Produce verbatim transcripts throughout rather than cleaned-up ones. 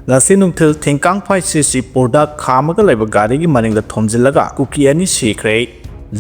ꯉꯁꯤ ꯅꯨꯡꯊꯤꯜ ꯊꯤꯡꯀꯥꯡꯐꯥꯏ ꯁꯤ ꯁꯤ ꯄꯨꯔꯗ ꯈꯥꯝꯃꯒ ꯂꯩꯕ ꯒꯥꯔꯤꯒꯤ ꯃꯅꯤꯡꯗ ꯊꯣꯝꯖꯤꯜꯂꯒ ꯀꯨꯀꯤ ꯑꯅꯤ ꯁꯤꯈ꯭ꯔꯦ꯫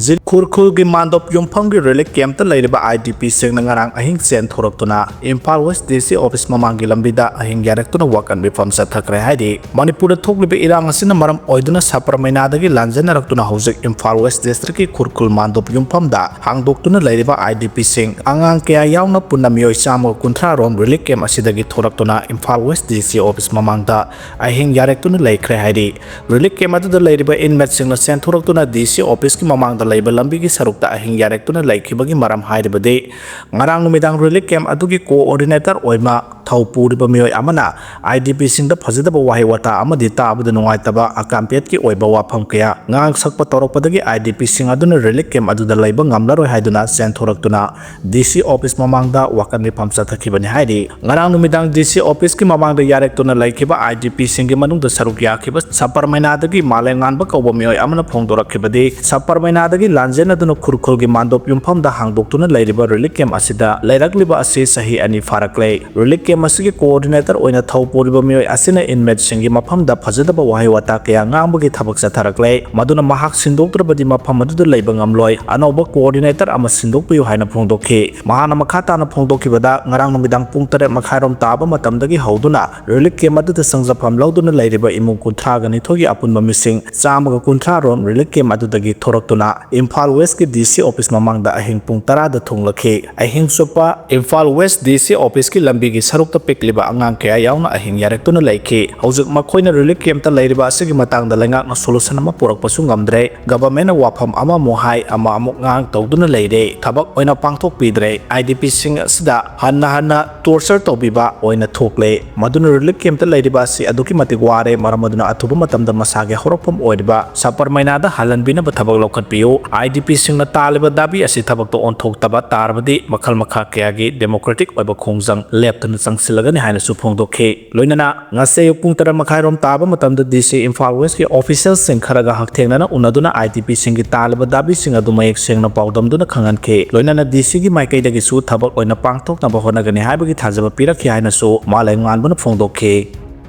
ꯖꯤꯜ ꯈꯨꯔꯈꯨꯜꯒꯤ ꯃꯥꯟꯗꯣꯞ ꯌꯨꯝꯐꯝꯒꯤ ꯔꯤꯂꯤꯐ ꯀꯦꯝꯞꯇ ꯂꯩꯔꯤꯕ ꯑꯥꯏ ꯗꯤ ꯄꯤꯁꯤꯡꯅ ꯉꯔꯥꯡ ꯑꯍꯤꯡ ꯆꯦꯟꯊꯣꯔꯛꯇꯨꯅ ꯏꯝꯐꯥꯜ ꯋꯦꯁ ꯗꯤ ꯁꯤ ꯑꯣꯐꯤꯁ ꯃꯃꯥꯡꯒꯤ ꯂꯝꯕꯤꯗ ꯑꯍꯤꯡ ꯌꯥꯔꯦꯛꯇꯨꯅ ꯋꯥꯀꯟ ꯃꯤꯐꯝ ꯆꯠꯊꯈ꯭ꯔꯦ ꯍꯥꯏꯔꯤ꯫ ꯃꯅꯤꯄꯨꯔꯗ ꯊꯣꯛꯂꯤꯕ ꯏꯔꯥꯡ ꯑꯁꯤꯅ ꯃꯔꯝ ꯑꯣꯏꯗꯨꯅ ꯁꯕꯔꯃꯩꯅꯥꯗꯒꯤ ꯂꯥꯟꯖꯦꯟꯅꯔꯛꯇꯨꯅ ꯍꯧꯖꯤꯛ ꯏꯝꯐꯥꯜ ꯋꯦꯁ ꯗꯤꯁꯇ꯭ꯔꯤꯛꯀꯤ ꯈꯨꯔꯈꯨꯜ ꯃꯥꯟꯗꯣꯞ ꯌꯨꯝꯐꯝꯗ ꯍꯥꯡꯗꯣꯛꯇꯨꯅ ꯂꯩꯔꯤꯕ ꯑꯥꯏ ꯗꯤ ꯄꯤꯁꯤꯡ, ꯑꯉꯥꯡ ꯀꯌꯥ ꯌꯥꯎꯅ ꯄꯨꯟꯅ ꯃꯤꯑꯣꯏ ꯆꯥꯝꯃꯒ ꯀꯨꯟꯊ꯭ꯔꯥ ꯔꯣꯝ ꯔꯤꯂꯤꯐ ꯀꯦꯝꯞ ꯑꯁꯤꯗꯒꯤ ꯊꯣꯔꯛꯇꯨꯅ ꯏꯝꯐꯥꯜ ꯋꯦꯁ ꯗꯤ ꯁꯤ ꯑꯣꯐꯤꯁ ꯃꯃꯥꯡꯗ ꯑꯍꯤꯡ ꯌꯥꯔꯦꯛꯇꯨꯅ ꯂꯩꯈ꯭ꯔꯦ ꯍꯥꯏꯔꯤ꯫ ꯔꯤꯂꯤꯐ ꯀꯦꯝꯞ ꯑꯗꯨꯗ ꯂꯩꯔꯤꯕ ꯏꯟꯃꯦꯠꯁꯤꯡꯅ ꯆꯦꯟꯊꯣꯔꯛꯇꯨꯅ ꯗꯤ ꯁꯤ ꯑꯣꯐꯤꯁꯀꯤ ꯃꯃꯥꯡꯗ ꯂꯩꯕ ꯂꯝꯕꯤꯒꯤ ꯁꯔꯨꯛꯇ ꯑꯍꯤꯡ ꯌꯥꯔꯦꯛꯇꯨꯅ ꯂꯩꯈꯤꯕꯒꯤ ꯃꯔꯝ ꯍꯥꯏꯔꯤꯕꯗꯤ, ꯉꯔꯥꯡ ꯅꯨꯃꯤꯗꯥꯡ ꯔꯤꯂꯤꯐ ꯀꯦꯝꯞ ꯑꯗꯨꯒꯤ ꯀꯣꯑꯣꯔꯗꯤꯅꯦꯇꯔ ꯑꯣꯏꯃ ꯊꯧ ꯄꯨꯔꯤꯕ ꯃꯤꯑꯣꯏ ꯑꯃꯅ ꯑꯥꯏ ꯗꯤ ꯄꯤꯁꯤꯡꯗ ꯐꯖꯗꯕ ꯋꯥꯍꯩ ꯋꯥꯇꯥ ꯑꯃꯗꯤ ꯇꯥꯕꯗ ꯅꯨꯡꯉꯥꯏꯇꯕ, ꯑꯀꯥꯝꯄꯦꯠꯀꯤ ꯑꯣꯏꯕ ꯋꯥꯐꯝ ꯀꯌꯥ ꯉꯥꯡ ꯁꯛꯄ ꯇꯧꯔꯛꯄꯗꯒꯤ ꯑꯥꯏ ꯗꯤ ꯄꯤꯁꯤꯡ ꯑꯗꯨꯅ ꯔꯤꯂꯤꯐ ꯀꯦꯝꯞ ꯑꯗꯨꯗ ꯂꯩꯕ ꯉꯝꯂꯔꯣꯏ ꯍꯥꯏꯗꯨꯅ ꯆꯦꯟꯊꯣꯔꯛꯇꯨꯅ ꯗꯤ ꯁꯤ ꯑꯣꯐꯤꯁ ꯃꯃꯥꯡꯗ ꯋꯥꯀꯟ ꯃꯤꯐꯝ ꯆꯠꯊꯈꯤꯕꯅꯤ ꯍꯥꯏꯔꯤ꯫ ꯉꯔꯥꯡ ꯅꯨꯃꯤꯗꯥꯡ ꯗꯤ ꯁꯤ ꯑꯣꯐꯤꯁꯀꯤ ꯃꯃꯥꯡꯗ ꯌꯥꯔꯦꯛꯇꯨꯅ ꯂꯩꯈꯤꯕ ꯑꯥꯏ ꯗꯤ ꯄꯤꯁꯤꯡꯒꯤ ꯃꯅꯨꯡꯗ ꯁꯔꯨꯛ ꯌꯥꯈꯤꯕ ꯁꯕꯔꯃꯩꯅꯥꯗꯒꯤ ꯃꯥꯂꯦꯝꯉꯥꯟꯕ ꯀꯧꯕ ꯃꯤꯑꯣꯏ ꯑꯃꯅ ꯐꯣꯡꯗꯣꯔꯛꯈꯤꯕꯗꯤ, ꯁꯕꯔꯃꯩꯅꯥꯗꯒꯤ ꯂꯥꯟꯖꯦꯟꯅꯗꯨꯅ ꯈꯨꯔꯈꯨꯜꯒꯤ ꯃꯥꯟꯗꯣꯞ ꯌꯨꯝꯐꯝꯗ ꯍꯥꯡꯗꯣꯛꯇꯨꯅ ꯂꯩꯔꯤꯕ ꯔꯤꯂꯤꯐ ꯀꯦꯝꯞ ꯑꯁꯤꯗ ꯂꯩꯔꯛꯂꯤꯕ ꯑꯁꯤ ꯆꯍꯤ ꯑꯅꯤ ꯐꯥꯔꯛꯂꯦ꯫ ꯔꯤꯂꯤꯐ ꯀꯦꯝꯞ ꯑꯁꯤꯒꯤ ꯀꯣꯑꯣꯔꯗꯤꯅꯦꯇꯔ ꯑꯣꯏꯅ ꯊꯧ ꯄꯨꯔꯤꯕ ꯃꯤꯑꯣꯏ ꯑꯁꯤꯅ ꯏꯟꯃꯦꯠꯁꯤꯡꯒꯤ ꯃꯐꯝꯗ ꯐꯖꯗꯕ ꯋꯥꯍꯩ ꯋꯥꯇꯥ ꯀꯌꯥ ꯉꯥꯡꯕꯒꯤ ꯊꯕꯛ ꯆꯠꯊꯔꯛꯂꯦ꯫ ꯃꯗꯨꯅ ꯃꯍꯥꯛ ꯁꯤꯟꯗꯣꯛꯇ꯭ꯔꯕꯗꯤ ꯃꯐꯝ ꯑꯗꯨꯗ ꯂꯩꯕ ꯉꯝꯂꯣꯏ, ꯑꯅꯧꯕ ꯀꯣꯑꯣꯔꯗꯤꯅꯦꯇꯔ ꯑꯃ ꯁꯤꯟꯗꯣꯛꯄꯤꯌꯨ ꯍꯥꯏꯅ ꯐꯣꯡꯗꯣꯛꯈꯤ꯫ ꯃꯍꯥꯛꯅ ꯃꯈꯥ ꯇꯥꯅ ꯐꯣꯡꯗꯣꯛꯈꯤꯕꯗ, ꯉꯔꯥꯡ ꯅꯨꯃꯤꯗꯥꯡ ꯄꯨꯡ ꯇꯔꯦꯠ ꯃꯈꯥꯏꯔꯣꯝ ꯇꯥꯕ ꯃꯇꯝꯗꯒꯤ ꯍꯧꯗꯨꯅ ꯔꯤꯂꯤꯐ ꯀꯦꯝꯞ ꯑꯗꯨꯗ ꯆꯪꯖꯐꯝ ꯂꯧꯗꯨꯅ ꯂꯩꯔꯤꯕ ꯏꯃꯨꯡ ꯀꯨꯟꯊ꯭ꯔꯥꯒ ꯅꯤꯊꯣꯏꯒꯤ ꯑꯄꯨꯟꯕ ꯃꯤꯁꯤꯡ ꯆꯥꯝꯃꯒ ꯀꯨꯟꯊ꯭ꯔꯥ ꯔꯣꯝ ꯔꯤꯂꯤꯐ ꯀꯦꯝꯞ ꯑꯗꯨꯗꯒꯤ ꯊꯣꯔꯛꯇꯨꯅ ꯏꯝꯐꯥꯜ ꯋꯦꯁꯀꯤ ꯗꯤ ꯁꯤ ꯑꯣꯐꯤꯁ ꯃꯃꯥꯡꯗ ꯑꯍꯤꯡ ꯄꯨꯡ ꯇꯔꯥꯗ ꯊꯨꯡꯂꯈꯤ꯫ ꯑꯍꯤꯡ ꯆꯨꯞꯄ ꯏꯝꯐꯥꯜ ꯋꯦꯁ ꯗꯤ ꯁꯤ ꯑꯣꯐꯤꯁꯀꯤ ꯂꯝꯕꯤꯒꯤ ꯁꯔꯨꯛꯇ ꯄꯤꯛꯂꯤꯕ ꯑꯉꯥꯡ ꯀꯌꯥ ꯌꯥꯎꯅ ꯑꯍꯤꯡ ꯌꯥꯔꯦꯛꯇꯨꯅ ꯂꯩꯈꯤ꯫ ꯍꯧꯖꯤꯛ ꯃꯈꯣꯏꯅ ꯔꯤꯂꯤꯐ ꯀꯦꯝꯞꯇ ꯂꯩꯔꯤꯕ ꯑꯁꯤꯒꯤ ꯃꯇꯥꯡꯗ ꯂꯩꯉꯥꯛꯅ ꯁꯣꯂꯨꯁꯟ ꯑꯃ ꯄꯨꯔꯛꯄꯁꯨ ꯉꯝꯗ꯭ꯔꯦ꯫ ꯒꯚꯔꯟꯃꯦꯟꯠꯅ ꯋꯥꯐꯝ ꯑꯃꯃꯨꯛ ꯍꯥꯏ, ꯑꯃ ꯑꯃꯨꯛ ꯉꯥꯡ ꯇꯧꯗꯨꯅ ꯂꯩꯔꯦ꯫ ꯊꯕꯛ ꯑꯣꯏꯅ ꯄꯥꯡꯊꯣꯛꯄꯤꯗ꯭ꯔꯦ꯫ ꯑꯥꯏ ꯗꯤ ꯄꯤꯁꯤꯡ ꯑꯁꯤꯗ ꯍꯟꯅ ꯍꯟꯅ ꯇꯣꯔꯆꯔ ꯇꯧꯕꯤꯕ ꯑꯣꯏꯅ ꯊꯣꯛꯂꯦ꯫ ꯃꯗꯨꯅ ꯔꯤꯂꯤꯐ ꯀꯦꯝꯞꯇ ꯂꯩꯔꯤꯕ ꯑꯁꯤ ꯑꯗꯨꯛꯀꯤ ꯃꯇꯤꯛ ꯋꯥꯔꯦ꯫ ꯃꯔꯝ ꯑꯗꯨꯅ ꯑꯊꯨꯕ ꯃꯇꯝꯗ ꯃꯁꯥꯒꯤ ꯍꯧꯔꯛꯐꯝ ꯑꯣꯏꯔꯤꯕ ꯁꯕꯔꯃꯩꯅꯥꯗ ꯍꯜꯍꯟꯕꯤꯅꯕ ꯊꯕꯛ ꯂꯧꯈꯠꯄꯤꯌꯨ꯫ ꯑꯥꯏ ꯗꯤ ꯄꯤꯁꯤꯡꯅ ꯇꯥꯜꯂꯤꯕ ꯗꯥꯕꯤ ꯑꯁꯤ ꯊꯕꯛꯇ ꯑꯣꯟꯊꯣꯛꯇꯕ ꯇꯥꯔꯕꯗꯤ ꯃꯈꯜ ꯃꯈꯥ ꯀꯌꯥꯒꯤ ꯗꯦꯃꯣꯀ꯭ꯔꯦꯇꯤꯛ ꯑꯣꯏꯕ ꯈꯣꯡꯖꯪ ꯂꯦꯞꯇꯅ ꯆꯪꯁꯤꯜꯂꯒꯅꯤ ꯍꯥꯏꯅꯁꯨ ꯐꯣꯡꯗꯣꯛꯈꯤ꯫ ꯂꯣꯏꯅꯅ ꯉꯁꯤ ꯑꯌꯨꯛ ꯄꯨꯡ ꯇꯔꯦꯠ ꯃꯈꯥꯏꯔꯣꯝ ꯇꯥꯕ ꯃꯇꯝꯗ ꯗꯤ ꯁꯤ ꯏꯝꯐꯥꯜ ꯋꯦꯁꯀꯤ ꯑꯣꯐꯤꯁꯤꯌꯦꯜꯁꯤꯡ ꯈꯔꯒ ꯍꯛꯊꯦꯡꯅꯅ ꯎꯅꯗꯨꯅ ꯑꯥꯏ ꯗꯤ ꯄꯤꯁꯤꯡꯒꯤ ꯇꯥꯜꯂꯤꯕ ꯗꯥꯕꯤꯁꯤꯡ ꯑꯗꯨ ꯃꯌꯦꯛ ꯁꯦꯡꯅ ꯄꯥꯎꯗꯝꯗꯨꯅ ꯈꯪꯍꯟꯈꯤ꯫ ꯂꯣꯏꯅꯅ ꯗꯤ ꯁꯤꯒꯤ ꯃꯥꯏꯀꯩꯗꯒꯤꯁꯨ ꯊꯕꯛ ꯑꯣꯏꯅ ꯄꯥꯡꯊꯣꯛꯅꯕ ꯍꯣꯠꯅꯒꯅꯤ ꯍꯥꯏꯕꯒꯤ ꯊꯥꯖꯕ ꯄꯤꯔꯛꯈꯤ ꯍꯥꯏꯅꯁꯨ ꯃꯥꯂꯦꯝꯉꯥꯟꯕꯅ ꯐꯣꯡꯗꯣꯛꯈꯤ꯫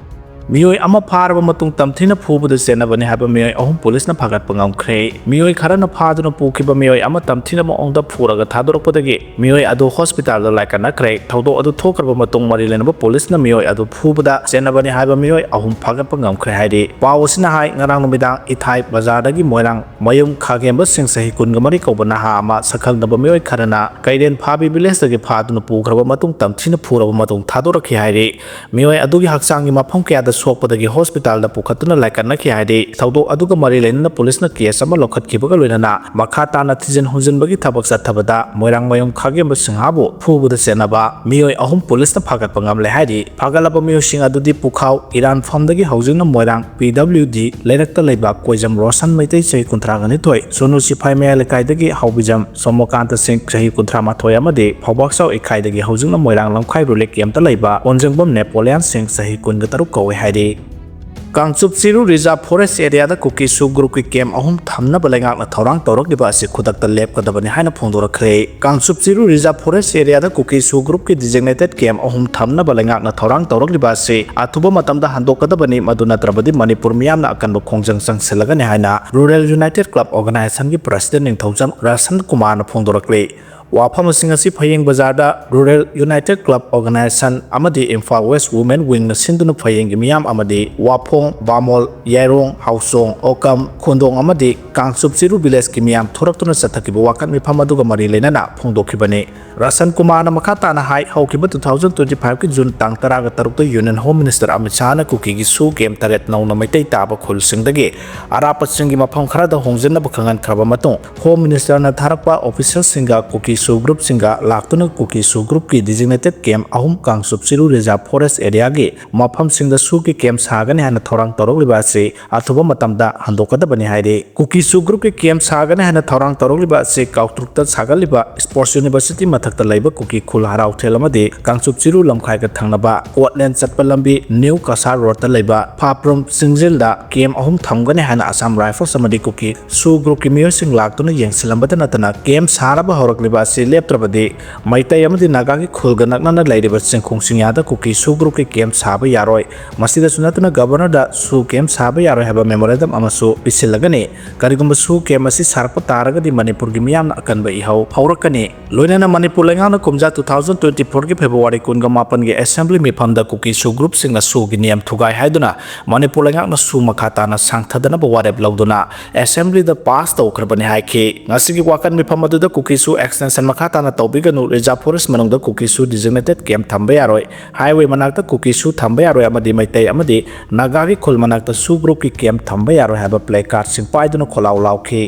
ꯃꯤꯑꯣꯏ ꯑꯃ ꯐꯥꯔꯕ ꯃꯇꯨꯡ ꯇꯝꯊꯤꯅ ꯐꯨꯕꯗ ꯆꯦꯟꯅꯕꯅꯤ ꯍꯥꯏꯕ ꯃꯤꯑꯣꯏ ꯑꯍꯨꯝ ꯄꯨꯂꯤꯁꯅ ꯐꯥꯒꯠꯄ ꯉꯝꯈ꯭ꯔꯦ꯫ ꯃꯤꯑꯣꯏ ꯈꯔꯅ ꯐꯥꯗꯨꯅ ꯄꯨꯈꯤꯕ ꯃꯤꯑꯣꯏ ꯑꯃ ꯇꯝꯊꯤꯅ ꯃꯑꯣꯡꯗ ꯐꯨꯔꯒ ꯊꯥꯗꯣꯔꯛꯄꯗꯒꯤ ꯃꯤꯑꯣꯏ ꯑꯗꯨ ꯍꯣꯁꯄꯤꯇꯥꯜꯗ ꯂꯥꯏꯀꯠꯅꯈ꯭ꯔꯦ꯫ ꯊꯧꯗꯣꯛ ꯑꯗꯨ ꯊꯣꯛꯈ꯭ꯔꯕ ꯃꯇꯨꯡ ꯃꯔꯤ ꯂꯩꯅꯕ ꯄꯨꯂꯤꯁꯅ ꯃꯤꯑꯣꯏ ꯑꯗꯨ ꯐꯨꯕꯗ ꯆꯦꯟꯅꯕꯅꯤ ꯍꯥꯏꯕ ꯃꯤꯑꯣꯏ ꯑꯍꯨꯝ ꯐꯥꯒꯠꯄ ꯉꯝꯈ꯭ꯔꯦ ꯍꯥꯏꯔꯤ꯫ ꯄꯥꯎ ꯑꯁꯤꯅ ꯍꯥꯏ, ꯉꯔꯥꯡ ꯅꯨꯃꯤꯗꯥꯡ ꯏꯊꯥꯏ ꯕꯖꯥꯔꯗꯒꯤ ꯃꯣꯏꯔꯥꯡ ꯃꯌꯨꯝ ꯈꯥꯒꯦꯝꯕ ꯁꯤꯡ ꯆꯍꯤ ꯀꯨꯟꯒ ꯃꯔꯤ ꯀꯧꯕ ꯅꯍꯥ ꯑꯃ ꯁꯛꯈꯪꯗꯕ ꯃꯤꯑꯣꯏ ꯈꯔꯅ ꯀꯩꯔꯦꯟ ꯐꯥꯕꯤ ꯚꯤꯂꯦꯖꯇꯒꯤ ꯐꯥꯗꯨꯅ ꯄꯨꯈ꯭ꯔꯕ ꯃꯇꯨꯡ ꯇꯝꯊꯤꯅ ꯐꯨꯔꯕ ꯃꯇꯨꯡ ꯊꯥꯗꯣꯔꯛꯈꯤ ꯍꯥꯏꯔꯤ꯫ ꯃꯤꯑꯣꯏ ꯑꯗꯨꯒꯤ ꯍꯛꯆꯥꯡꯒꯤ ꯃꯐꯝ ꯀꯌꯥꯗ ꯁꯣꯛꯄꯗꯒꯤ ꯍꯣꯁꯄꯤꯇꯥꯜꯗ ꯄꯨꯈꯠꯇꯨꯅ ꯂꯥꯏꯀꯠꯅꯈꯤ ꯍꯥꯏꯔꯤ꯫ ꯊꯧꯗꯣꯛ ꯑꯗꯨꯒ ꯃꯔꯤ ꯂꯩꯅꯅ ꯄꯨꯂꯤꯁꯅ ꯀꯦꯁ ꯑꯃ ꯂꯧꯈꯠꯈꯤꯕꯒ ꯂꯣꯏꯅꯅ ꯃꯈꯥ ꯇꯥꯅ ꯊꯤꯖꯤꯟ ꯍꯨꯝꯖꯤꯟꯕꯒꯤ ꯊꯕꯛ ꯆꯠꯊꯕꯗ ꯃꯣꯏꯔꯥꯡꯃꯌꯨꯝ ꯈꯥꯒꯦꯝꯕ ꯁꯤꯡꯍꯥꯕꯨ ꯐꯨꯕꯗ ꯆꯦꯟꯅꯕ ꯃꯤꯑꯣꯏ ꯑꯍꯨꯝ ꯄꯨꯂꯤꯁꯅ ꯐꯥꯒꯠꯄ ꯉꯝꯂꯦ ꯍꯥꯏꯔꯤ꯫ ꯐꯥꯒꯠꯂꯕ ꯃꯤꯑꯣꯏꯁꯤꯡ ꯑꯗꯨꯗꯤ ꯄꯨꯈꯥꯎ ꯏꯔꯥꯟꯐꯝꯗꯒꯤ ꯍꯧꯖꯤꯛꯅ ꯃꯣꯏꯔꯥꯡ ꯄꯤ ꯗꯕ꯭ꯂꯤꯎ ꯗꯤ ꯂꯩꯔꯛꯇ ꯂꯩꯕ ꯀꯣꯏꯖꯝ ꯔꯣꯁꯟ ꯃꯩꯇꯩ, ꯆꯍꯤ ꯀꯨꯟꯊ꯭ꯔꯥꯒ ꯅꯤꯊꯣꯏ, ꯁꯣꯅꯨ ꯁꯤꯐꯥꯏ ꯃꯌꯥꯏ ꯂꯩꯀꯥꯏꯗꯒꯤ ꯍꯥꯎꯕꯤꯖꯝ ꯁꯣꯃꯣꯀꯥꯟꯇ ꯁꯤꯡ, ꯆꯍꯤ ꯀꯨꯟꯊ꯭ꯔꯥ ꯃꯥꯊꯣꯏ ꯑꯃꯗꯤ ꯐꯥꯎꯕꯥꯛꯆꯥꯎ ꯏꯀꯥꯏꯗꯒꯤ ꯍꯧꯖꯤꯛꯅ ꯃꯣꯏꯔꯥꯡ ꯂꯝꯈꯥꯏ ꯔꯨꯂꯦ ꯀꯦꯝꯞꯇ ꯂꯩꯕ ꯑꯣꯟꯖꯪꯕꯝ ꯅꯦꯄꯣꯂꯤꯌꯥꯟ ꯁꯤꯡ, ꯆꯍꯤ ꯀꯨꯟꯒ ꯇꯔꯨꯛ ꯀꯧꯏ ꯍꯥꯏꯔꯤ꯫ ꯀꯥꯡꯆꯨꯞ ꯆꯤꯔꯨ ꯔꯤꯖꯥꯔꯚ ꯐꯣꯔꯦꯁ ꯑꯦꯔꯤꯌꯥꯗ ꯀꯨꯀꯤ ꯁꯨ ꯒ꯭ꯔꯨꯞꯀꯤ ꯀꯦꯝꯞ ꯑꯍꯨꯝ ꯊꯝꯅꯕ ꯂꯩꯉꯥꯛꯅ ꯊꯧꯔꯥꯡ ꯇꯧꯔꯛꯂꯤꯕ ꯑꯁꯤ ꯈꯨꯗꯛꯇ ꯂꯦꯞꯀꯗꯕꯅꯤ ꯍꯥꯏꯅ ꯐꯣꯡꯗꯣꯔꯛꯈ꯭ꯔꯦ꯫ ꯀꯥꯡꯆꯨꯞ ꯆꯤꯔꯨ ꯔꯤꯖꯥꯔꯚ ꯐꯣꯔꯦꯁ ꯑꯦꯔꯤꯌꯥꯗ ꯀꯨꯀꯤ ꯁꯨ ꯒ꯭ꯔꯨꯞꯀꯤ ꯗꯤꯖꯤꯒꯅꯦꯇꯦꯠ ꯀꯦꯝꯞ ꯑꯍꯨꯝ ꯊꯝꯅꯕ ꯂꯩꯉꯥꯛꯅ ꯊꯧꯔꯥꯡ ꯇꯧꯔꯛꯂꯤꯕ ꯑꯁꯤ ꯑꯊꯨꯕ ꯃꯇꯝꯗ ꯍꯟꯗꯣꯛꯀꯗꯕꯅꯤ, ꯃꯗꯨ ꯅꯠꯇ꯭ꯔꯕꯗꯤ ꯃꯅꯤꯄꯨꯔ ꯃꯤꯌꯥꯝꯅ ꯑꯀꯟꯕ ꯈꯣꯡꯖꯪ ꯆꯪꯁꯤꯜꯂꯒꯅꯤ ꯍꯥꯏꯅ ꯔꯨꯔꯦꯜ ꯌꯨꯅꯥꯏꯇꯦꯠ ꯀ꯭ꯂꯕ ꯑꯣꯔꯒꯅꯥꯏꯖꯦꯁꯟꯒꯤ ꯄ꯭ꯔꯁꯤꯗꯦꯟ ꯅꯤꯡꯊꯧꯖꯝ ꯔꯁꯟ ꯀꯨꯃꯥꯔꯅ ꯐꯣꯡꯗꯣꯔꯛꯂꯤ꯫ ꯋꯥꯐꯝꯁꯤꯡ ꯑꯁꯤ ꯐꯌꯦꯡ ꯕꯖꯥꯔꯗ ꯔꯨꯔꯦꯜ ꯌꯨꯅꯥꯏꯇꯦꯠ ꯀ꯭ꯂꯕ ꯑꯣꯔꯒꯅꯥꯏꯖꯦꯁꯟ ꯑꯃꯗꯤ ꯏꯝꯐꯥꯜ ꯋꯦꯁ ꯋꯨꯃꯦꯟ ꯋꯤꯡꯅ ꯁꯤꯟꯗꯨꯅ ꯐꯌꯦꯡꯒꯤ ꯃꯤꯌꯥꯝ ꯑꯃꯗꯤ ꯋꯥꯐꯣꯡ, ꯕꯥꯃꯣꯜ, ꯌꯥꯏꯔꯣꯡ, ꯍꯥꯎꯆꯣꯡ, ꯑꯣꯀꯝ, ꯈꯣꯟꯗꯣꯡ ꯑꯃꯗꯤ ꯀꯥꯡꯆꯨꯞ ꯆꯤꯔꯨ ꯚꯤꯂꯦꯖꯀꯤ ꯃꯤꯌꯥꯝ ꯊꯣꯔꯛꯇꯨꯅ ꯆꯠꯊꯈꯤꯕ ꯋꯥꯀꯠ ꯃꯤꯐꯝ ꯑꯗꯨꯒ ꯃꯔꯤ ꯂꯩꯅꯅ ꯐꯣꯡꯗꯣꯛꯈꯤꯕꯅꯤ꯫ ꯔꯁꯟ ꯀꯨꯃꯥꯔꯅ ꯃꯈꯥ ꯇꯥꯅ ꯍꯥꯏ, ꯍꯧꯈꯤꯕ two thousand twenty five ꯀꯤ ꯖꯨꯟ ꯇꯥꯡ ꯇꯔꯥꯒ ꯇꯔꯨꯛꯇ ꯌꯨꯅꯤꯌꯟ ꯍꯣꯝ ꯃꯤꯅꯤꯁꯇꯔ ꯑꯃꯤꯠ ꯁꯥꯍꯅ ꯀꯨꯀꯤꯒꯤ ꯁꯨ ꯀꯦꯝꯞ ꯇꯔꯦꯠ ꯅꯧꯅ ꯃꯩꯇꯩ ꯇꯥꯕ ꯈꯨꯜꯁꯤꯡꯗꯒꯤ ꯑꯔꯥꯞꯄꯁꯤꯡꯒꯤ ꯃꯐꯝ ꯈꯔꯗ ꯍꯣꯡꯖꯤꯟꯅꯕ ꯈꯪꯍꯟꯈ꯭ꯔꯕ ꯃꯇꯨꯡ, ꯍꯣꯝ ꯃꯤꯅꯤꯁꯇꯔꯅ ꯊꯥꯔꯛꯄ ꯑꯣꯐꯤꯁꯤꯌꯦꯜꯁꯤꯡꯒ ꯀꯨꯀꯤ ꯁꯨ ꯒ꯭ꯔꯨꯞꯁꯤꯡꯒ ꯂꯥꯛꯇꯨꯅ ꯀꯨꯀꯤ ꯁꯨ ꯒ꯭ꯔꯨꯞꯀꯤ ꯗꯤꯖꯤꯒꯅꯦꯇꯦꯠ ꯀꯦꯝꯞ ꯑꯍꯨꯝ ꯀꯥꯡꯆꯨꯞ ꯆꯤꯔꯨ ꯔꯤꯖꯥꯔꯚ ꯐꯣꯔꯦꯁ ꯑꯦꯔꯤꯌꯥꯒꯤ ꯃꯐꯝꯁꯤꯡꯗ ꯁꯨꯒꯤ ꯀꯦꯝꯞ ꯁꯥꯒꯅꯤ ꯍꯥꯏꯅ ꯊꯧꯔꯥꯡ ꯇꯧꯔꯛꯂꯤꯕ ꯑꯁꯤ ꯑꯊꯨꯕ ꯃꯇꯝꯗ ꯍꯟꯗꯣꯛꯀꯗꯕꯅꯤ ꯍꯥꯏꯔꯤ꯫ ꯀꯨꯀꯤ ꯁꯨ ꯒ꯭ꯔꯨꯞꯀꯤ ꯀꯦꯝꯞ ꯁꯥꯒꯅꯤ ꯍꯥꯏꯅ ꯊꯧꯔꯥꯡ ꯇꯧꯔꯛꯂꯤꯕ ꯑꯁꯤ ꯀꯥꯎꯇ꯭ꯔꯨꯛꯇ ꯁꯥꯒꯠꯂꯤꯕ ꯁ꯭ꯄꯣꯔꯠꯁ ꯌꯨꯅꯤꯚꯔꯁꯤꯇꯤ ꯃꯊꯛꯇ ꯂꯩꯕ ꯀꯨꯀꯤ ꯈꯨꯜ ꯍꯔꯥꯎꯊꯦꯜ ꯑꯃꯗꯤ ꯀꯥꯡꯆꯨꯞ ꯆꯤꯔꯨ ꯂꯝꯈꯥꯏꯒ ꯊꯪꯅꯕ ꯀꯣꯠꯂꯦꯟ ꯆꯠꯄ ꯂꯝꯕꯤ ꯅ꯭ꯌꯨ ꯀꯁꯥꯔ ꯔꯣꯗꯇ ꯂꯩꯕ ꯐꯥꯄ꯭ꯔꯨꯝ ꯆꯤꯡꯖꯤꯜꯗ ꯀꯦꯝꯞ ꯑꯍꯨꯝ ꯊꯝꯒꯅꯤ ꯍꯥꯏꯅ ꯑꯁꯥꯝ ꯔꯥꯏꯐꯜꯁ ꯑꯃꯗꯤ ꯀꯨꯀꯤ ꯁꯨ ꯒ꯭ꯔꯨꯞꯀꯤ ꯃꯤꯑꯣꯏꯁꯤꯡ ꯂꯥꯛꯇꯨꯅ ꯌꯦꯡꯁꯤꯜꯂꯝꯕꯇ ꯅꯠꯇꯅ ꯀꯦꯝꯞ ꯁꯥꯅꯕ ꯍꯧꯔꯛꯂꯤꯕ ꯑꯁꯤ ꯂꯦꯞꯇ꯭ꯔꯕꯗꯤ ꯃꯩꯇꯩ ꯑꯃꯗꯤ ꯅꯥꯒꯥꯒꯤ ꯈꯨꯜꯒ ꯅꯛꯅꯅ ꯂꯩꯔꯤꯕ ꯆꯤꯡꯈꯣꯡ ꯆꯤꯡꯌꯥꯗ ꯀꯨꯀꯤ ꯁꯨ ꯒ꯭ꯔꯨꯞꯀꯤ ꯀꯦꯝꯞ ꯁꯥꯕ ꯌꯥꯔꯣꯏ꯫ ꯃꯁꯤꯗꯁꯨ ꯅꯠꯇꯅ ꯒꯕꯔꯅꯔꯗ ꯁꯨ ꯀꯦꯝꯞ ꯁꯥꯕ ꯌꯥꯔꯣꯏ ꯍꯥꯏꯕ ꯃꯦꯃꯣꯔꯦꯟꯗꯝ ꯑꯃꯁꯨ ꯄꯤꯁꯤꯜꯂꯒꯅꯤ꯫ ꯀꯔꯤꯒꯨꯝꯕ ꯁꯨ ꯀꯦꯝꯞ ꯑꯁꯤ ꯁꯥꯔꯛꯄ ꯇꯥꯔꯒꯗꯤ ꯃꯅꯤꯄꯨꯔꯒꯤ ꯃꯤꯌꯥꯝꯅ ꯑꯀꯟꯕ ꯏꯍꯧ ꯍꯧꯔꯛꯀꯅꯤ꯫ ꯂꯣꯏꯅꯅ ꯃꯅꯤꯄꯨꯔ ꯂꯩꯉꯥꯛꯅ ꯀꯨꯝꯖꯥ two thousand twenty fourꯒꯤ ꯐꯦꯕ꯭ꯔꯨꯋꯥꯔꯤ ꯀꯨꯟꯒ ꯃꯥꯄꯟꯒꯤ ꯑꯦꯁꯦꯝꯕ꯭ꯂꯤ ꯃꯤꯐꯝꯗ ꯀꯨꯀꯤ ꯁꯨ ꯒ꯭ꯔꯨꯞꯁꯤꯡꯅ ꯁꯨꯒꯤ ꯅꯤꯌꯝ ꯊꯨꯒꯥꯏ ꯍꯥꯏꯗꯨꯅ ꯃꯅꯤꯄꯨꯔ ꯂꯩꯉꯥꯛꯅ ꯁꯨ ꯃꯈꯥ ꯇꯥꯅ ꯁꯥꯡꯊꯗꯅꯕ ꯋꯥꯔꯦꯞ ꯂꯧꯗꯨꯅ ꯑꯦꯁꯦꯝꯕ꯭ꯂꯤꯗ ꯄꯥꯁ ꯇꯧꯈ꯭ꯔꯕꯅꯤ ꯍꯥꯏꯈꯤ꯫ ꯉꯁꯤꯒꯤ ꯋꯥꯀꯠ ꯃꯤꯐꯝ ꯑꯗꯨꯗ ꯀꯨꯀꯤ ꯁꯨ ꯑꯦꯛꯁꯇꯦꯟꯁꯟ ꯃꯈꯥ ꯇꯥꯅ ꯇꯧꯕꯤꯒꯅꯨ, ꯔꯤꯖꯥꯔꯚ ꯐꯣꯔꯦꯁ ꯃꯅꯨꯡꯗ ꯀꯨꯀꯤ ꯁꯨ ꯗꯤꯖꯤꯒꯅꯦꯇꯦꯗ ꯀꯦꯝꯞ ꯊꯝꯕ ꯌꯥꯔꯣꯏ, ꯍꯥꯏꯋꯦ ꯃꯅꯥꯛꯇ ꯀꯨꯀꯤ ꯁꯨ ꯊꯝꯕ ꯌꯥꯔꯣꯏ ꯑꯃꯗꯤ ꯃꯩꯇꯩ ꯑꯃꯗꯤ ꯅꯥꯒꯥꯒꯤ ꯈꯨꯜ ꯃꯅꯥꯛꯇ ꯁꯨ ꯒ꯭ꯔꯨꯞꯀꯤ ꯀꯦꯝꯞ ꯊꯝꯕ ꯌꯥꯔꯣꯏ ꯍꯥꯏꯕ ꯄ꯭ꯂꯦ ꯀꯥꯔꯗꯁꯤꯡ ꯄꯥꯏꯗꯨꯅ ꯈꯣꯜꯂꯥꯎ ꯂꯥꯎꯈꯤ꯫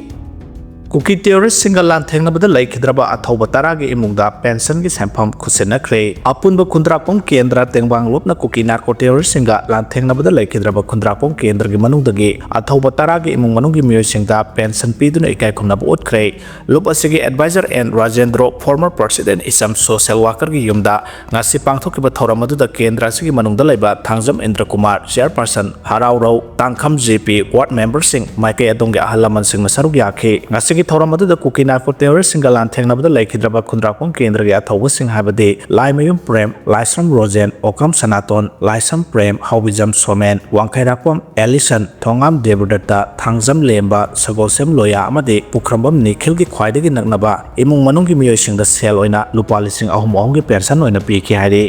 ꯀꯨꯀꯤ ꯇꯦꯔꯣꯔꯤꯁ꯭ꯠꯁꯤꯡꯒ ꯂꯥꯟꯊꯦꯡꯅꯕꯗ ꯂꯩꯈꯤꯗ꯭ꯔꯕ ꯑꯊꯧꯕ ꯇꯔꯥꯒꯤ ꯏꯃꯨꯡꯗ ꯄꯦꯟꯁꯟꯒꯤ ꯁꯦꯟꯐꯝ ꯈꯨꯠꯁꯤꯟꯅꯈ꯭ꯔꯦ꯫ ꯑꯄꯨꯟꯕ ꯈꯨꯟꯗ꯭ꯔꯥꯛꯄꯝ ꯀꯦꯟꯗ꯭ꯔ ꯇꯦꯡꯕꯥꯡ ꯂꯨꯞꯅ ꯀꯨꯀꯤ ꯅꯥꯔꯀꯣ ꯇꯦꯔꯣꯔꯤꯁ꯭ꯠꯁꯤꯡꯒ ꯂꯥꯟꯊꯦꯡꯅꯕꯗ ꯂꯩꯈꯤꯗ꯭ꯔꯕ ꯈꯨꯟꯗ꯭ꯔꯥꯛꯄꯝ ꯀꯦꯟꯗ꯭ꯔꯒꯤ ꯃꯅꯨꯡꯗꯒꯤ ꯑꯊꯧꯕ ꯇꯔꯥꯒꯤ ꯏꯃꯨꯡ ꯃꯅꯨꯡꯒꯤ ꯃꯤꯑꯣꯏꯁꯤꯡꯗ ꯄꯦꯟꯁꯟ ꯄꯤꯗꯨꯅ ꯏꯀꯥꯏ ꯈꯨꯝꯅꯕ ꯎꯠꯈ꯭ꯔꯦ꯫ ꯂꯨꯞ ꯑꯁꯤꯒꯤ adviser and Rajendro, former president ꯏꯆꯝ ꯁꯣꯁꯦꯜ ꯋꯥꯀꯔꯒꯤ ꯌꯨꯝꯗ ꯉꯁꯤ ꯄꯥꯡꯊꯣꯛꯈꯤꯕ ꯊꯧꯔꯝ ꯑꯗꯨꯗ ꯀꯦꯟꯗ꯭ꯔ ꯑꯁꯤꯒꯤ ꯃꯅꯨꯡꯗ ꯂꯩꯕ ꯊꯥꯡꯖꯝ ꯏꯟꯗ꯭ꯔ ꯀꯨꯃꯥꯔ, ꯆꯦꯌꯔꯄꯔꯁꯟ ꯍꯔꯥꯎꯔꯧ, ꯇꯥꯡꯈꯝ ꯖꯦ ꯄꯤ, ꯋꯥꯔꯗ ꯃꯦꯝꯕꯔꯁꯤꯡ, ꯃꯥꯏꯀꯩ ꯑꯗꯣꯝꯒꯤ ꯑꯍꯜ ꯂꯃꯟꯁꯤꯡꯅ ꯁꯔꯨꯛ ꯌꯥꯈꯤ꯫ ꯉꯁꯤꯒꯤ ꯊꯧꯔꯝ ꯑꯗꯨꯗ ꯀꯨꯀꯤ ꯅꯥꯔꯀꯣ ꯇꯦꯔꯣꯔꯤꯁ꯭ꯠꯁꯤꯡꯒ ꯂꯥꯟꯊꯦꯡꯅꯕꯗ ꯂꯩꯈꯤꯗ꯭ꯔꯕ ꯈꯨꯟꯗ꯭ꯔꯥꯛꯄꯝ ꯀꯦꯟꯗ꯭ꯔꯒꯤ ꯑꯊꯧꯕꯁꯤꯡ ꯍꯥꯏꯕꯗꯤ ꯂꯥꯏꯃꯌꯨꯝ ꯄ꯭ꯔꯦꯝ, ꯂꯥꯏꯁ꯭ꯔꯝ ꯔꯣꯖꯦꯟ, ꯑꯣꯀꯥꯝ ꯁꯅꯥꯇꯣꯟ, ꯂꯥꯏꯁ꯭ꯔꯝ ꯄ꯭ꯔꯦꯝ, ꯍꯥꯎꯕꯤꯖꯝ ꯁꯣꯃꯦꯟ, ꯋꯥꯡꯈꯩꯔꯥꯛꯄꯝ ꯑꯦꯂꯤꯁꯟ, ꯊꯣꯉꯥꯝ ꯗꯦꯕꯗꯠꯇ, ꯊꯥꯡꯖꯝ ꯂꯦꯝꯕ, ꯁꯒꯣꯜꯁꯦꯝ ꯂꯣꯌꯥ ꯑꯃꯗꯤ ꯄꯨꯈ꯭ꯔꯝꯕꯝ ꯅꯤꯈꯤꯜꯒꯤ ꯈ꯭ꯋꯥꯏꯗꯒꯤ ꯅꯛꯅꯕ ꯏꯃꯨꯡ ꯃꯅꯨꯡꯒꯤ ꯃꯤꯑꯣꯏꯁꯤꯡꯗ ꯁꯦꯜ ꯑꯣꯏꯅ ꯂꯨꯄꯥ ꯂꯤꯁꯤꯡ ꯑꯍꯨꯝ ꯑꯍꯨꯝꯒꯤ ꯄꯦꯟꯁꯟ ꯑꯣꯏꯅ ꯄꯤꯈꯤ ꯍꯥꯏꯔꯤ꯫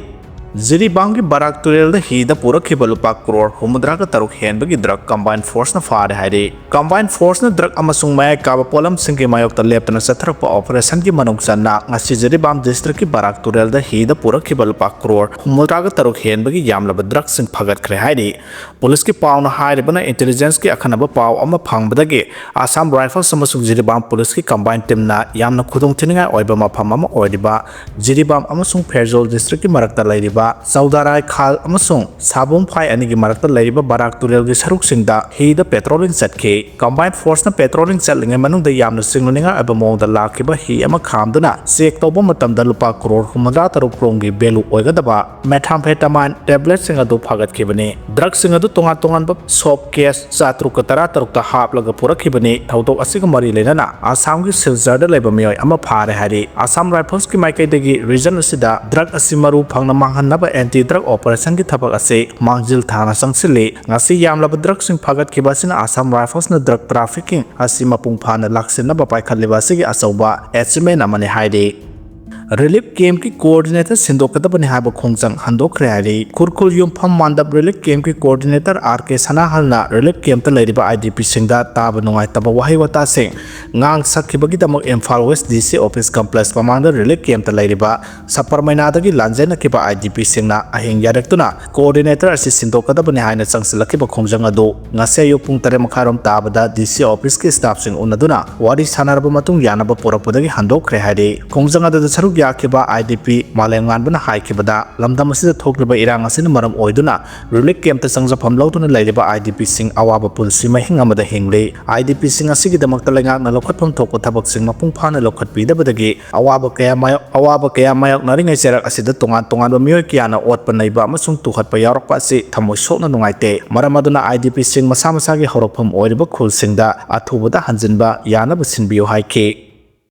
ꯖꯤꯔꯤꯕꯥꯝꯒꯤ ꯕꯔꯥꯛ ꯇꯨꯔꯦꯜꯗ ꯍꯤꯗ ꯄꯨꯔꯛꯈꯤꯕ ꯂꯨꯄꯥ ꯀ꯭ꯔꯣꯔ ꯍꯨꯝꯐꯨꯇꯔꯥꯒ ꯇꯔꯨꯛ ꯍꯦꯟꯕꯒꯤ ꯗ꯭ꯔꯒ ꯀꯝꯕꯥꯏꯟ ꯐꯣꯔꯁꯅ ꯐꯥꯔꯦ ꯍꯥꯏꯔꯤ꯫ ꯀꯝꯕꯥꯏꯟ ꯐꯣꯔꯁꯅ ꯗ꯭ꯔꯒ ꯑꯃꯁꯨꯡ ꯃꯌꯥꯏ ꯀꯥꯕ ꯄꯣꯠꯂꯝꯁꯤꯡꯒꯤ ꯃꯥꯌꯣꯛꯇ ꯂꯦꯞꯇꯅ ꯆꯠꯊꯔꯛꯄ ꯑꯣꯄꯔꯦꯁꯟꯒꯤ ꯃꯅꯨꯡ ꯆꯟꯅ ꯉꯁꯤ ꯖꯤꯔꯤꯕꯥꯝ ꯗꯤꯁꯇ꯭ꯔꯤꯛꯀꯤ ꯕꯔꯥꯛ ꯇꯨꯔꯦꯜꯗ ꯍꯤꯗ ꯄꯨꯔꯛꯈꯤꯕ ꯂꯨꯄꯥ ꯀ꯭ꯔꯣꯔ ꯍꯨꯝꯐꯨꯇꯔꯥꯒ ꯇꯔꯨꯛ ꯍꯦꯟꯕꯒꯤ ꯌꯥꯝꯂꯕ ꯗ꯭ꯔꯒꯁꯤꯡ ꯐꯥꯒꯠꯈ꯭ꯔꯦ ꯍꯥꯏꯔꯤ꯫ ꯄꯨꯂꯤꯁꯀꯤ ꯄꯥꯎꯅ ꯍꯥꯏꯔꯤꯕꯅ ꯏꯟꯇꯦꯂꯤꯖꯦꯟꯁꯀꯤ ꯑꯈꯟꯅꯕ ꯄꯥꯎ ꯑꯃ ꯐꯪꯕꯗꯒꯤ ꯑꯁꯥꯝ ꯔꯥꯏꯐꯜꯁ ꯑꯃꯁꯨꯡ ꯖꯤꯔꯤꯕꯥꯝ ꯄꯨꯂꯤꯁꯀꯤ ꯀꯝꯕꯥꯏꯟ ꯇꯤꯝꯅ ꯌꯥꯝꯅ ꯈꯨꯗꯣꯡꯊꯤꯅꯤꯡꯉꯥꯏ ꯑꯣꯏꯕ ꯃꯐꯝ ꯑꯃ ꯑꯣꯏꯔꯤꯕ ꯖꯤꯔꯤꯕꯥꯝ ꯑꯃꯁꯨꯡ ꯐꯦꯔꯖꯣꯜ ꯗꯤꯁꯇ꯭ꯔꯤꯛꯀꯤ ꯃꯔꯛꯇ ꯂꯩꯔꯤꯕ ꯆꯧꯗꯥꯔꯥꯏ ꯈꯥꯜ ꯑꯃꯁꯨꯡ ꯁꯥꯕꯨꯝ ꯐꯥꯏ ꯑꯅꯤꯒꯤ ꯃꯔꯛꯇ ꯂꯩꯔꯤꯕ ꯕꯔꯥꯛ ꯇꯨꯔꯦꯜꯒꯤ ꯁꯔꯨꯛꯁꯤꯡꯗ ꯍꯤꯗ patrolling ꯆꯠꯈꯤ꯫ Combined force ꯅ patrolling ꯆꯠꯂꯤꯉꯩ ꯃꯅꯨꯡꯗ ꯌꯥꯝꯅ ꯆꯤꯡꯅꯅꯤꯡꯉꯥꯏ ꯑꯣꯏꯕ ꯃꯑꯣꯡꯗ ꯂꯥꯛꯈꯤꯕ ꯍꯤ ꯑꯃ ꯈꯥꯝꯗꯨꯅ check ꯇꯧꯕ ꯃꯇꯝꯗ ꯂꯨꯄꯥ ꯀ꯭ꯔꯣꯔ ꯍꯨꯝꯐꯨꯇꯔꯥ ꯇꯔꯨꯛ ꯔꯣꯝꯒꯤ value ꯑꯣꯏꯒꯗꯕ methamphetamine tablet ꯁꯤꯡ ꯑꯗꯨ ꯐꯥꯒꯠꯈꯤꯕꯅꯤ꯫ Drug ꯁꯤꯡ ꯑꯗꯨ ꯇꯣꯉꯥꯟ ꯇꯣꯉꯥꯟꯕ soap case ꯆꯥꯇ꯭ꯔꯨꯛꯀ ꯇꯔꯥ ꯇꯔꯨꯛꯇ ꯍꯥꯞꯂꯒ ꯄꯨꯔꯛꯈꯤꯕꯅꯤ꯫ ꯊꯧꯗꯣꯛ ꯑꯁꯤꯒ ꯃꯔꯤ ꯂꯩꯅꯅ ꯑꯁꯥꯝꯒꯤ ꯁꯤꯜꯆꯔꯗ ꯂꯩꯕ ꯃꯤꯑꯣꯏ ꯑꯃ ꯐꯥꯔꯦ ꯍꯥꯏꯔꯤ꯫ ꯑꯁꯥꯝ Rifles ꯀꯤ ꯃꯥꯏꯀꯩꯗꯒꯤ region ꯑꯁꯤꯗ drug ꯑꯁꯤ ꯃꯔꯨ ꯐꯪꯅ ꯃꯥꯡꯍꯟꯅꯕ anti drug operation ꯒꯤ ꯊꯕꯛ ꯑꯁꯤ ꯃꯥꯡꯖꯤꯜ ꯊꯥꯅ ꯆꯪꯁꯤꯜꯂꯤ꯫ ꯉꯁꯤ ꯌꯥꯝꯂꯕ drug ꯁꯤꯡ ꯐꯥꯒꯠꯈꯤꯕ ꯑꯁꯤꯅ ꯑꯁꯥꯝ Rifles ꯅ drug trafficking ꯑꯁꯤ ꯃꯄꯨꯡ ꯐꯥꯅ ꯂꯥꯛꯁꯤꯟꯅꯕ ꯄꯥꯏꯈꯠꯂꯤꯕ ꯑꯁꯤꯒꯤ ꯑꯆꯧꯕ achievement ꯑꯃꯅꯤ ꯍꯥꯏꯔꯤ꯫ Relief camp ꯀꯤ coordinator ꯁꯤꯟꯗꯣꯛꯀꯗꯕꯅꯤ ꯍꯥꯏꯕ ꯈꯣꯡꯖꯪ ꯍꯟꯗꯣꯛꯈ꯭ꯔꯦ ꯍꯥꯏꯔꯤ꯫ ꯈꯨꯔꯈꯨꯜ ꯌꯨꯝꯐꯝ ꯃꯥꯟꯗꯞ relief camp ꯀꯤ coordinator ꯑꯥꯔ ꯀꯦ ꯁꯅꯥꯍꯜꯅ relief camp ꯇ ꯂꯩꯔꯤꯕ I D P ꯁꯤꯡꯗ ꯇꯥꯕ ꯅꯨꯡꯉꯥꯏꯇꯕ ꯋꯥꯍꯩ ꯋꯥꯇꯥꯁꯤꯡ ꯉꯥꯡ ꯁꯛꯈꯤꯕꯒꯤꯗꯃꯛ Imphal West D C office complex ꯃꯃꯥꯡꯗ relief camp ꯇ ꯂꯩꯔꯤꯕ ꯁꯕꯔꯃꯩꯅꯥꯗꯒꯤ ꯂꯥꯟꯖꯦꯟꯅꯈꯤꯕ I D P ꯁꯤꯡꯅ ꯑꯍꯤꯡ ꯌꯥꯔꯛꯇꯨꯅ coordinator ꯑꯁꯤ ꯁꯤꯟꯗꯣꯛꯀꯗꯕꯅꯤ ꯍꯥꯏꯅ ꯆꯪꯁꯤꯜꯂꯛꯈꯤꯕ ꯈꯣꯡꯖꯪ ꯑꯗꯨ ꯉꯁꯤ ꯑꯌꯨꯛ ꯄꯨꯡ ꯇꯔꯦꯠ ꯃꯈꯥꯏꯔꯣꯝ ꯇꯥꯕꯗ D C office ꯀꯤ staff ꯁꯤꯡ ꯎꯅꯗꯨꯅ ꯋꯥꯔꯤ ꯁꯥꯟꯅꯔꯕ ꯃꯇꯨꯡ ꯌꯥꯅꯕ ꯄꯨꯔꯛꯄꯗꯒꯤ ꯍꯟꯗꯣꯛꯈ꯭ꯔꯦ ꯍꯥꯏꯔꯤ꯫ ꯈꯣꯡꯖꯪ ꯑꯗꯨꯗ ꯁꯔꯨꯛ ꯌꯥꯈꯤꯕ I D P ꯃꯥꯂꯦꯝꯉꯥꯟꯕꯅ ꯍꯥꯏꯈꯤꯕꯗ, ꯂꯝꯗꯝ ꯑꯁꯤꯗ ꯊꯣꯛꯂꯤꯕ ꯏꯔꯥꯡ ꯑꯁꯤꯅ ꯃꯔꯝ ꯑꯣꯏꯗꯨꯅ relief camp ꯇ ꯆꯪꯖꯐꯝ ꯂꯧꯗꯨꯅ ꯂꯩꯔꯤꯕ I D P ꯁꯤꯡ ꯑꯋꯥꯕ ꯄꯨꯟꯁꯤ ꯃꯍꯤꯡ ꯑꯃꯗ ꯍꯤꯡꯂꯤ꯫ I D P ꯁꯤꯡ ꯑꯁꯤꯒꯤꯗꯃꯛꯇ ꯂꯩꯉꯥꯛꯅ ꯂꯧꯈꯠꯐꯝ ꯊꯣꯛꯄ ꯊꯕꯛꯁꯤꯡ ꯃꯄꯨꯡ ꯐꯥꯅ ꯂꯧꯈꯠꯄꯤꯗꯕꯗꯒꯤ ꯑꯋꯥꯕ ꯀꯌꯥ ꯃꯥꯌꯣꯛ-, ꯑꯋꯥꯕ ꯀꯌꯥ ꯃꯥꯌꯣꯛꯅꯔꯤꯉꯩ ꯆꯩꯔꯥꯛ ꯑꯁꯤꯗ ꯇꯣꯉꯥꯟ ꯇꯣꯉꯥꯟꯕ ꯃꯤꯑꯣꯏ ꯀꯌꯥꯅ ꯑꯣꯠꯄ ꯅꯩꯕ ꯑꯃꯁꯨꯡ ꯇꯨꯍꯠꯄ ꯌꯥꯎꯔꯛꯄ ꯑꯁꯤ ꯊꯃꯣꯏ ꯁꯣꯛꯅ ꯅꯨꯡꯉꯥꯏꯇꯦ꯫ ꯃꯔꯝ ꯑꯗꯨꯅ I D P ꯁꯤꯡ ꯃꯁꯥ ꯃꯁꯥꯒꯤ ꯍꯧꯔꯛꯐꯝ ꯑꯣꯏꯔꯤꯕ ꯈꯨꯜꯁꯤꯡꯗ ꯑꯊꯨꯕꯗ ꯍꯟꯖꯤꯟꯕ ꯌꯥꯅꯕ ꯁꯤꯟꯕꯤꯌꯨ ꯍꯥꯏꯈꯤ꯫